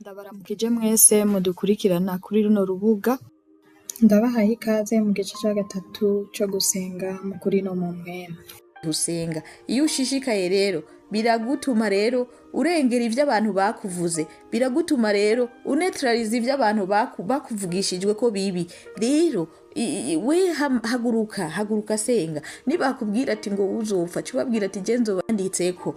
Ndabaramukije mwese mudukurikirana kuri runo rubuga. Ndabahaye ikaze mu gice ca gatatu co gusenga mu kuri no mu mpwemu. Gusenga iyo ushishikaye rero biragutuma rero urengera ivyo abantu bakuvuze, biragutuma rero unetraliza ivyo abantu bakuvugishijwe ko bibi. Rero we haguruka, haguruka, senga. Nibakubwira ati ngo uzopfa, ca ubabwira ati je nzobanditseko.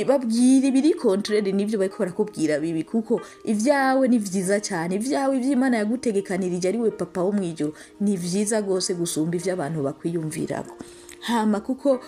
Babwira ibiri contraire n'ivyo bariko barakubwira bibi, kuko ivyawe ni vyiza cyane. Ivyawe, ivy'Imana yagutegekanirije ari we Papa wo mw'ijuru, ni vyiza gose gusumba ivyo abantu bakwiyumvirako. Hama kuko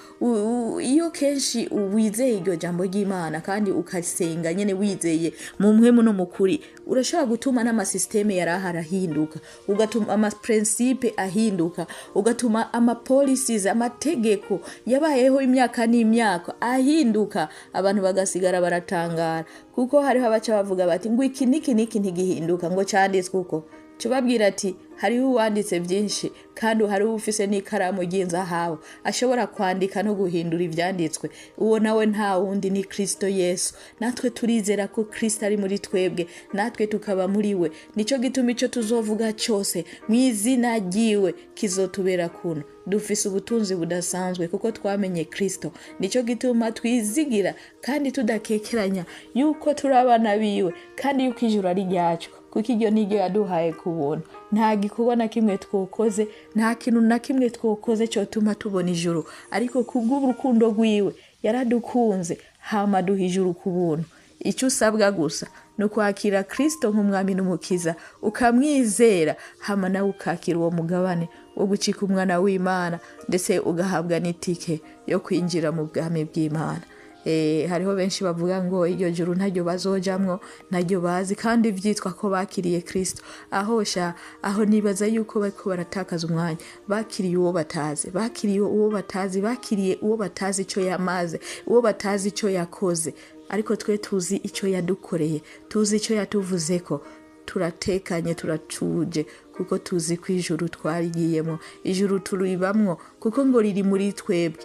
iyo kenshi wizeye iryo jambo ry'Imana kandi ukasenga nyene wizeye mu mpwemu no mu kuri, urashobora gutuma n'amasystème yari ahari ahinduka, ugatuma amaprincipe ahinduka, ugatuma amapolicies, amategeko yabayeho imyaka n'imyaka ahinduka, abantu bagasigara baratangara, kuko hariho abaca bavuga bati ngo iki niki niki ntigihinduka, ngo canditswe uko. Tubabwira ati hariho uwanditse byinshi, kandi hariho ufise n'ikaramu ry'inzahabu ashobora kwandika no guhindura ivyanditswe. Uwo nawe nta wundi, ni Kristo Yesu. Natwe turizera ko Kristo ari muri twebwe, natwe tukaba muri we. Nico gituma ico tuzovuga cyose mu izina ryiwe kizotubera kuno. Dufise ubutunzi budasanzwe kuko twamenye Kristo. Nico gituma twizigira kandi tudakekeranya yuko turi abana biwe, kandi yuko ijuru ari ryacu, kuko iryo niryo yaduhaye ku buntu. Nta gikorwa na kimwe twokoze, nta kintu na kimwe twokoze cyotuma tubona ijuru, ariko kubw'urukundo rwiwe yaradukunze hama duha ijuru ku buntu. Icyo usabwa gusa ni ukwakira Kristo nk'umwami n'umukiza, ukamwizera, hama nawe ukakira uwo mugabane wo gucika umwana w'Imana, ndetse ugahabwa n'itike yo kwinjira mu bwami bw'Imana. Hariho benshi bavuga ngo iryo juru ntaryo bazojamwo, ntaryo bazi, kandi vyitwa ko bakiriye Kristo. Aho sha, aho nibaza yuko bariko baratakaza umwanya. Bakiriye uwo batazi, bakiriye uwo batazi, bakiriye uwo batazi ico yamaze, uwo batazi ico yakoze. Ariko twe tuzi ico yadukoreye, tuzi ico yatuvuzeko, turatekanye, turatuje, kuko tuzi ko ijuru twarigiyemo, ijuru turibamwo, kuko ngo riri muri twebwe.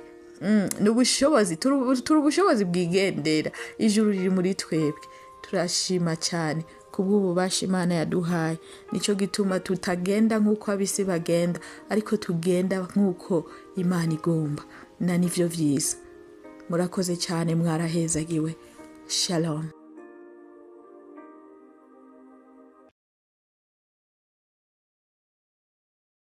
Ni ubushobozi, turi ubushobozi bwigendera, ijuru riri muri twebwe. Turashima cyane kubw'ububasha Imana yaduhaye. Nico gituma tutagenda nk'uko ab'isi bagenda, ariko tugenda nk'uko Imana igomba, na nivyo vyiza. Murakoze cyane, mwarahezagiwe. Shalom.